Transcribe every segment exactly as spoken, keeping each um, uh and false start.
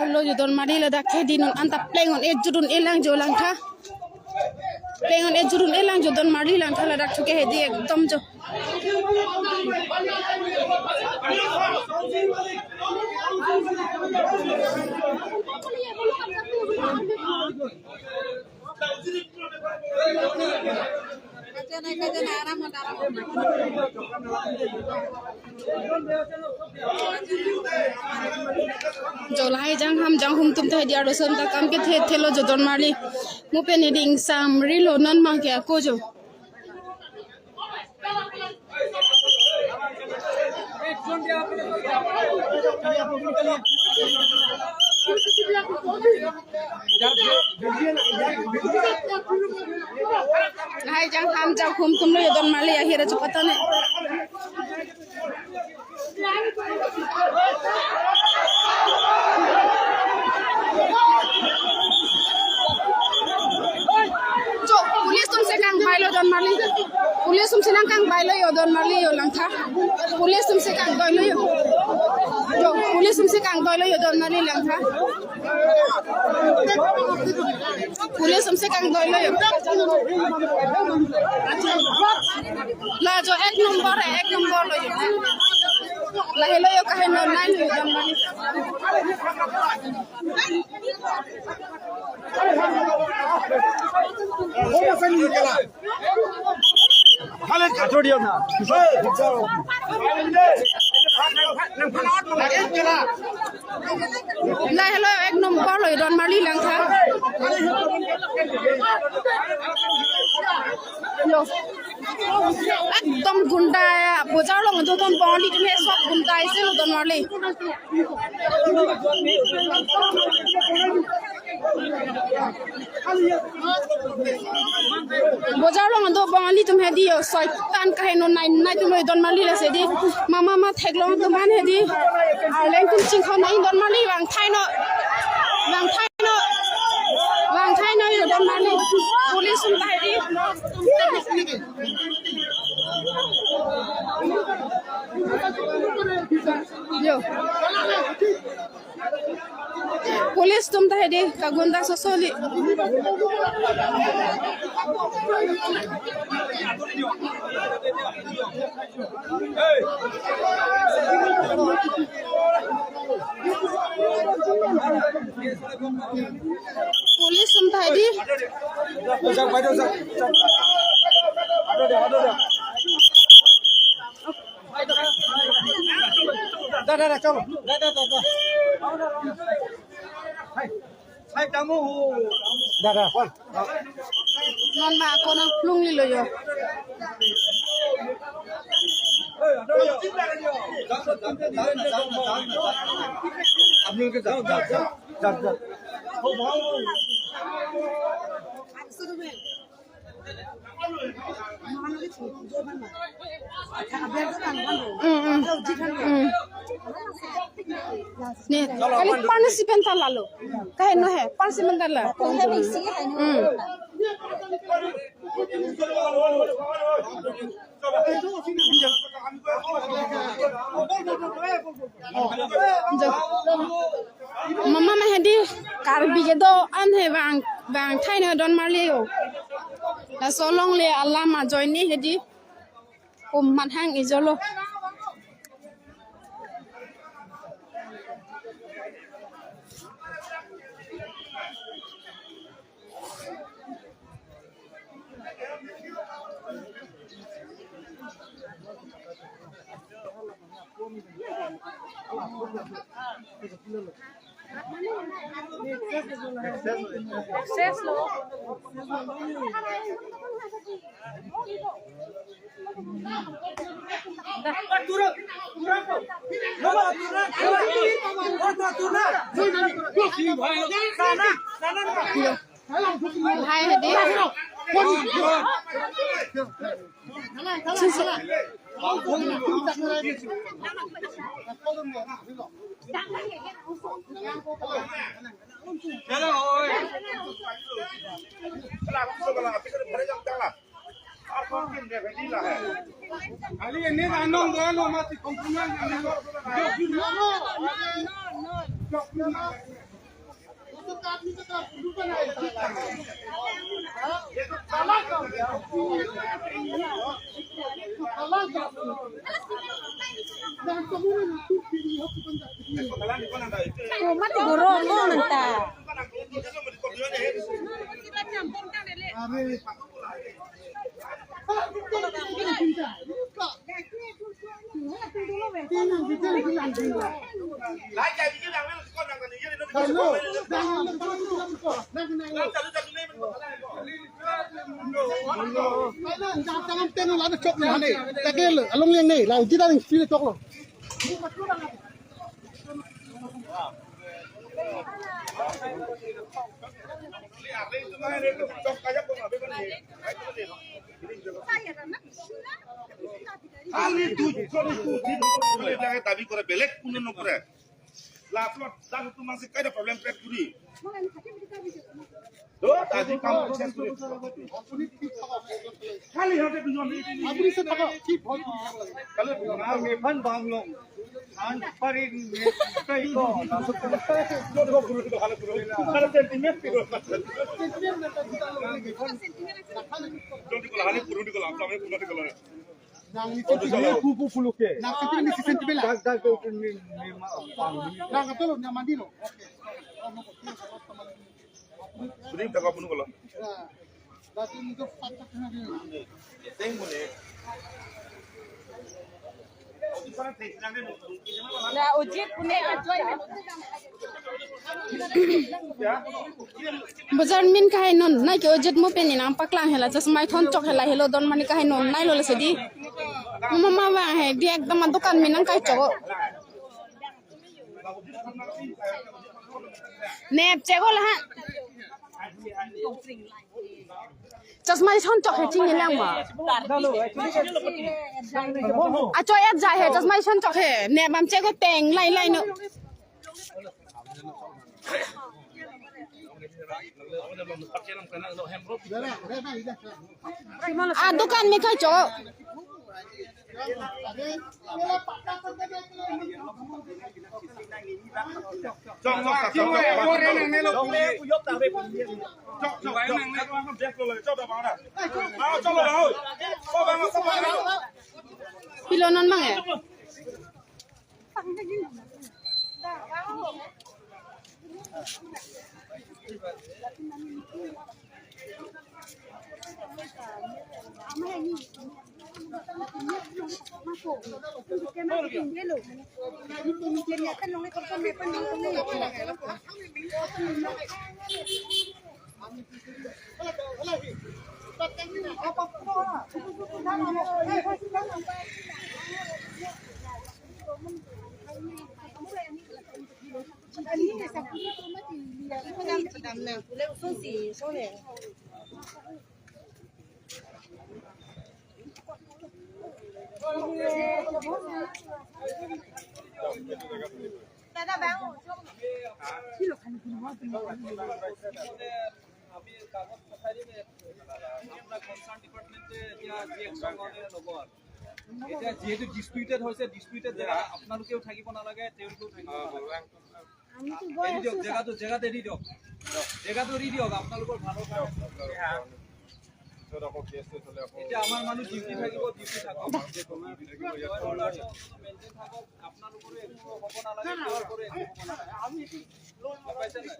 Helo jo donmarli ladak ke hedi non anta pleng un-e jut un-e lang jo langtha. Pleng un-e jut un-e lang jo donmarli langtha ladak thu ke hedi ekdom jo. Jo lahai jangham janghum atum ta hedi arloso ta kam kethe thelo jo donmarli. Mo pen hedi ingsamrilo non mang ke ako jo. Lahai jangham janghum atumlo jo donmarli ahira chupatane. Jo, police atum si kangvailo donmarli. Police atum si nangkangvailo jo donmarli jo langtha. Police atum si kangvailo jo. Jo, police atum si kangvailo jo donmarli langtha. Police atum si kangvailo jo. La jo ek number, ek number lo jo. Lahelo jo kaheno nai lo jo. Lahelo ek number lo jo donmarli langtha. Lo. Ekdom gunda ya. Bojar along do don Bongali atum he sob gunda isi lo donmarli. Bojar along do Bongali atum hedi jo soitan kaheno nai nai atum jo donmarli lasi hedi. Mama ma theklong atum aphan hedi. Arleng atum chingkho nai donmarli vangthaino. Vangthaino. Vangthaino jo donmarli. Police atum ta hedi. Jo. Police atum ta hedi kagunda sosoli. Police atum ta hedi. দাদা, দাদা, চলো। দাদা, দাদা। দাদা, কোন? Non ma ako nangplunglilo jo. আপনি ওকে যান, যান, যান, যান, যান। Mm, mm. Mm. Ne, kali participant ta lalo. Kaheno he, participant ta la. Mm. Jo. Mama ma hedi Karbi kedo-an he vang, vangthaino donmarli jo. Laso alongle alam ajoine hedi. Kum manhang ejolo. Hai hedi. Kali ini anong dia lo mati kompunan ini lo. Oh, mati goro mo nanta. Along yang ni, lau kita yang sini tok lo. খালি দুজন দুদিন বোলে এটাকে দাবী কৰে, বেলেগ কোনো নকৰে। লাফলত লাফ তোমাক যে কাইদা প্ৰব্লেম ক্ৰিয়েট কৰি। তো আজি কাম চেছ কৰি। খালি সিহঁতে দুজন। আপুনি চে থাকক। কি ভয় কৰি থাকক? কালি আমাৰ মেফান বাংলং। আন পাৰি মেফাই ক। যদি কলা হানি পুৰণি কলা, আমি পুৰণি কলা। Nang ni sentimen. Pu, pu, pu, luke. Nang sentimen ni sentimen la. Dak, dak, dak, ni, ni, ma, pang, ni. Nang atolo, nang mandi lo. Sudim taka punu kolo. Nah, berarti itu fakta kena dia. Teng mune. Na ojek pune ajoy. Bojar min kahai non, nai ke ojek mo pen inang paklang hela, chasmai thon chok hela, helo don mani kahai non, nai lo lasi di. Mama ma bang hai, di ekdom adukan min nang kai chok. Nep chego la ha. Chasmai thon chok he ching lang ma. Acho et ja he, chasmai thon chok he. Nep bam chego teng lai lai no. Ah, dukan me kai chok. Pilo non bang eh. আমি কাগজ পঠাই দিম, আপোনাক কনচাৰ্ণ ডিপাৰ্টমেণ্টে এতিয়া যি একশ্যন লয় ল'ব আৰু। এতিয়া যিহেতু ডিছপিউটেড হৈছে, ডিছপিউটেড জেগাত আপোনালোকেও থাকিব নালাগে, তেওঁলোকেও থাকিব নালাগে। এৰি দিয়ক, জেগাটো, জেগাত এৰি দিয়ক, জেগাটো এৰি দিয়ক আপোনালোকৰ ভালৰ কাৰণে। এতিয়া আমাৰ মানুহ ডিউটি থাকিব, ডিউটি থাকক। মেইনটেইন থাকক, আপোনালোকৰো একো হ'ব নালাগে, তেওঁলোকৰো একো হ'ব নালাগে। গম পাইছে নাই?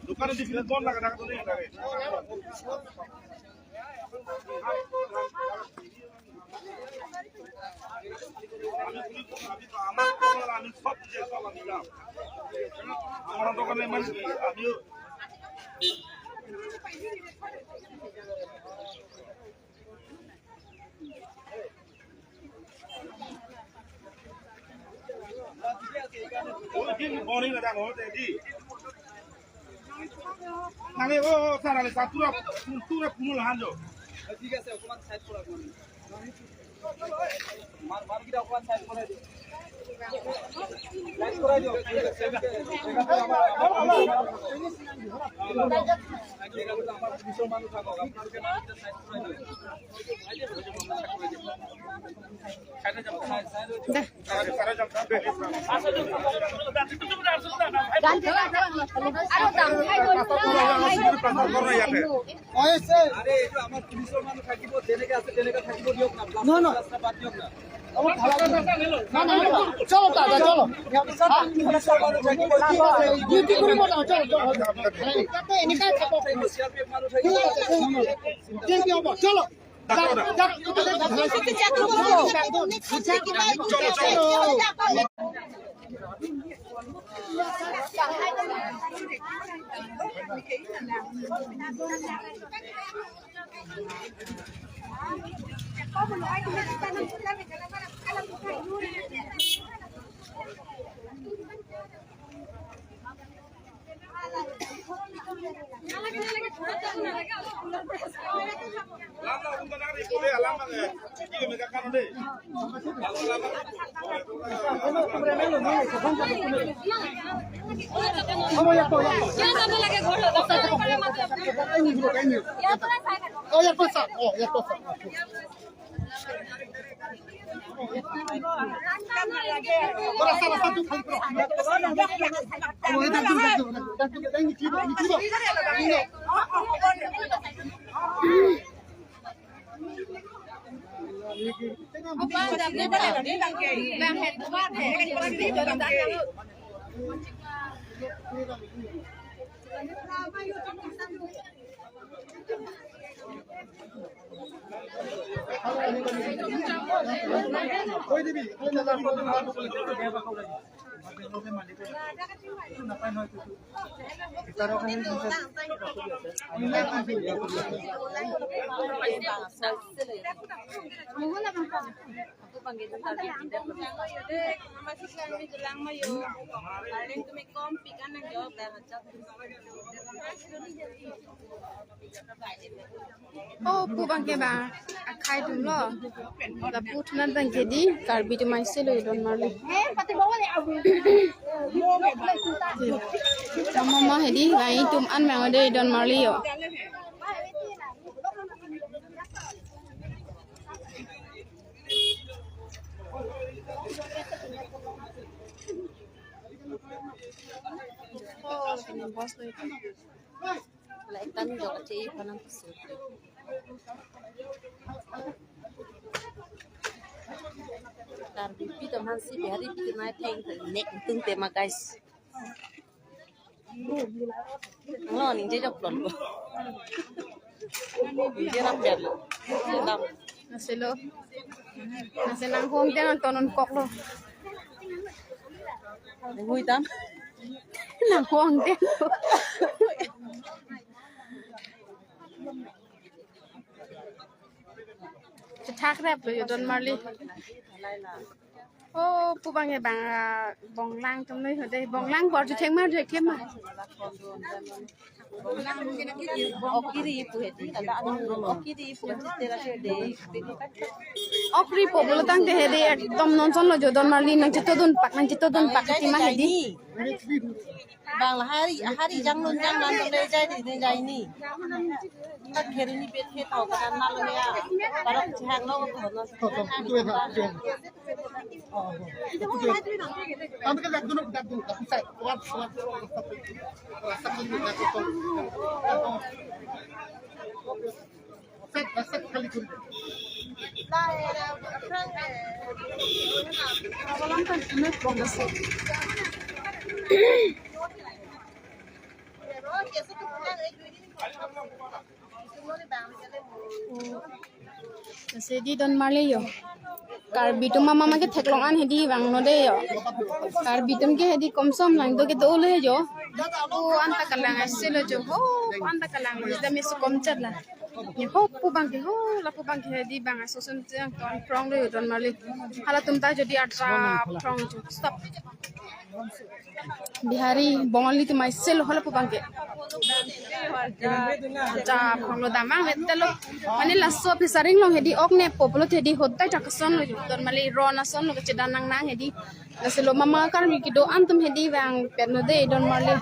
দোকানে দি ফিরে বন্ধ লাগে, ঢাকা তো নেই লাগে। আমি, আমি, আমি, আমি সব বুঝে সব আমি যাও। আমার দোকানে মানে কি, আমিও Boring aja mo, jadi. Nange, oh, oh, sir, ale, sir, tura, tura punul hanjo. ঠিক আছে, অকমান চাইড কৰা অকমান। মাৰ, মাৰ কিটা অকমান চাইড কৰাই দিয়ক। চাইড কৰাই দিয়ক। আমাৰ পুলিচৰ মানুহ থাকক, আপোনালোকে মানুহকেইটা চাইড কৰাই দিয়ক। দে। আৰে, এইটো আমাৰ পুলিচৰ মানুহ থাকিব, যেনেকে আছে তেনেকে থাকিব দিয়ক না। প্লাষ্টিক, নহয়, নহয়। প্লাষ্টিক বাদ দিয়ক না। না, না, না, না। চলো, দাদা, চলো। পুলিচৰ মানুহ থাকিব, ঠিক আছে। ডিউটি কৰিব যাওঁ, চলো, চলো। তাতে এনেকাই থাকক। চি আৰ পি এফ মানুহ থাকিব। ঠিক আছে, ঠিক আছে। ডিউটি হ'ব, চলো। Oh, pu abangke ba akhei atum lo. Lapu atum an abangke di Karbi atum aisilo, don marli. Mama, mama, hedi, latum an abang de don marli yo. Oh, boss lo itu. Laik tan jok ache i panang kusut. Karbipi teman si Biharipi kenai peng nek tung tema, guys. Lo ning je jok plon ko. Ning je rap jar lo. Tam. Nasi lo. Nasi nang hong dia nonton non kok lo. Hui tam. Nang hong dia. Chethak rep lo yo don marli. Oh, pu abangke bang, ah, bonglang atum noi hode. Bonglang bor ju thek mar ju thek ma. Okri pu hedi, ada anu okri pu hedi, tera hedi. Okri pu pulo tangte hedi, ekdom non son lo jo don marli nangchetodun pak, nangchetodun pak tima hedi. Bang la hari, hari jang lun jang nan le jai di, di jai ni. Tak keri ni bet he tau ka nan lo ya. Parok chehang lo ko na. Kami kan dak dulu, dak dulu, dak dulu. Kuat, kuat, kuat. Rasa kami dak dulu. Lasi di don marli yo. Karbi atum mama ke theklong an hedi vangnon de yo. Karbi atum ke hedi komsom lang do ke dolo yo. O anta kalang asilo jo ho. Anta kalang lo jida mesu komchat la. Ni ho pu bang ke ho lapu bang ke hedi bang asoson jang ton prong lo yo don marli. Halatum ta jodi atra prong jo. Stop. Bihari, Bongali atum aisel halapu bang ke. Ja, phonglo damang le telo. Mane laso Phesaring along hedi ok ne populo hedi hotai thakson lo don marli ron ason lo kechedan nang nang hedi. Lasi lo mama karmi kedo-an atum hedi vang pen lo de don marli.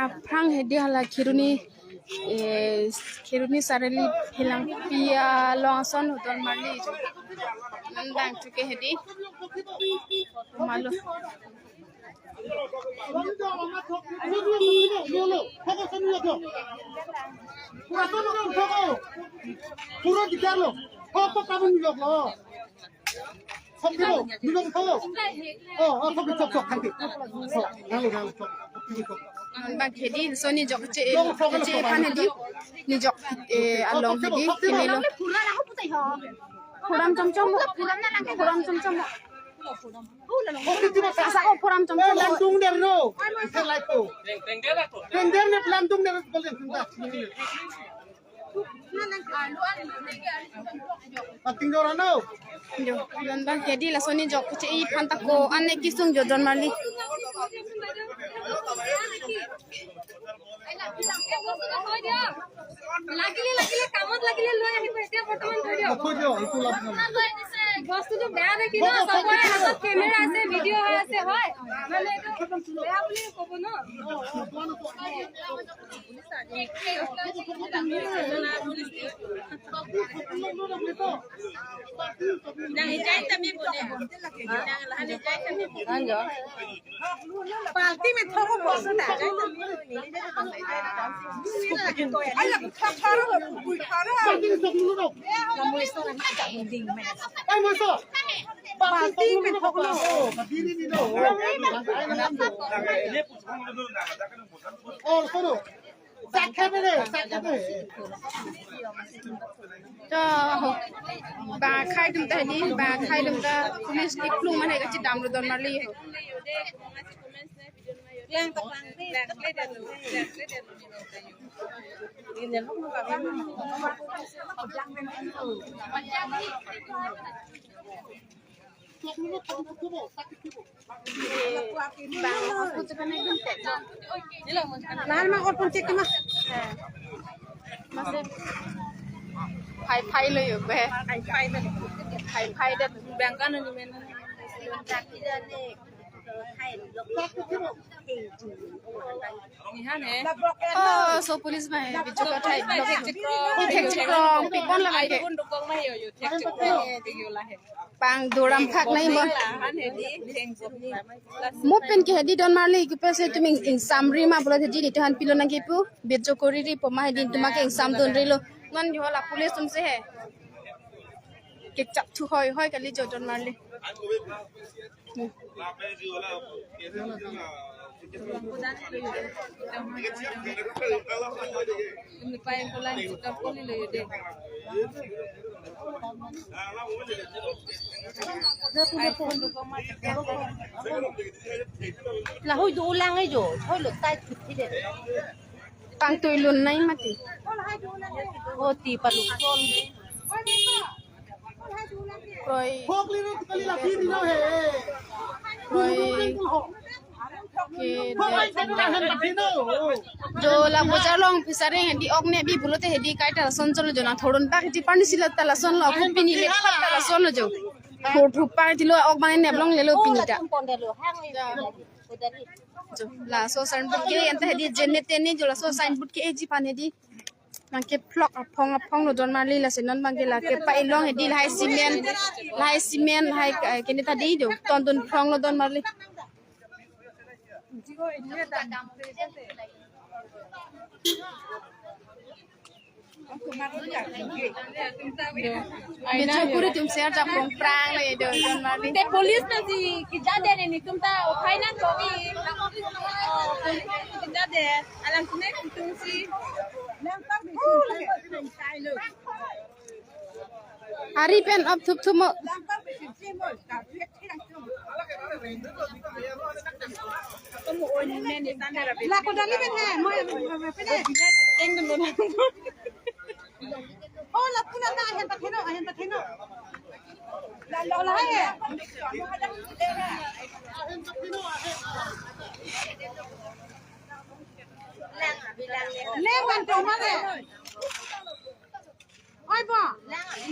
Aphrang hedi hala Kheroni, eh, Kheroni Sarali Phelangpi along ason ho don marli jo. Non bang chuke hedi. Malo. Bang hedi, so ni jok che, che phan hedi, ni jok, eh, along hedi, kini lo. Phuram chomchom, phuram chomchom. Asa ko phuram chomchom. Lamdung der no. Tengder ne lamdung der. Pating dor ano. Jo, don bang hedi laso ni jok che-i phan ta ko-an ne kesung jo don marli. লাগিলে লাগিলে কামত লাগিলে লৈ আহিব, এতিয়া বৰ্তমান থৈ দিয়ক। থৈ দিয়ক, একো লাভ নাই। বস্তুটো বেয়া দেখি ন, চবৰে হাতত কেমেৰা আছে, ভিডিঅ' হৈ আছে, হয়? মানে এইটো বেয়া বুলি ক'ব ন। Nang ijai tame bole. Nang lahan ijai tame bole. Balti me thoko bosu na. Balti me thoko lo. Oh, soro. To, bang akhai atum ta hedi, bang akhai atum ta police kiplung mane kachedam lo don marli ho. Lahan ma orpon cek ma. Masi phai phai lo yo be. Phai phai det. Phai phai det. Bang kan ni men. Nihan he. Oh, so police ma he. Bicho ka thai. Thek chikrong. Pipon la ke. Pang duram khak nai mo. Mo pen ke hedi don marli ke pese tum ing, ingsamri ma pulo hedi ni tuhan pilo nang kipu. Bit jo kori ri po ma hedi tuma ke ingsam don ri lo. Non yo la police atum si he. Kechap thu hoi hoi kali jo don marli. Lahoi do ulang ajo, hoi lo tai thut thi de. Pangtui lun nai mati. Oti palu. Kroi. Kroi. Ke jo la bojar along Phesaring hedi ok ne bi pulote hedi kaita lason cholo jo na thoron pak ji pani sila ta lason lo pini le ta lason lo jo. Thor thup pak ji lo ok bang ne blong lelo pini ta. Laso signboard ke anta hedi jenne tenne jo laso signboard ke-eji aphan hedi. Nangkeplok aphong aphong lo don marli lasi non abangke la kepa-ilong hedi lahai cement, lahai cement, lahai ka-, kene ta di do. Ton dun phrong lo don marli. Aina Bechokuri atum ser jak phrong phrang lo do don marli. Te police nangsi keja det ne, netum ta uphai nangkok-i. Oh, police keja det. Alang sine kutung si. Ari pen op thup thup mo. La ko dali pen he, mo, mo, mo, mo, mo. Oh, la pula na, ahem patheno, ahem patheno. La, la, la, he. Leng van chom ma de. Oi bo.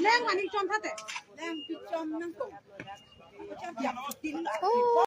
Leng van chom thate. Leng chom nangkok. Oh.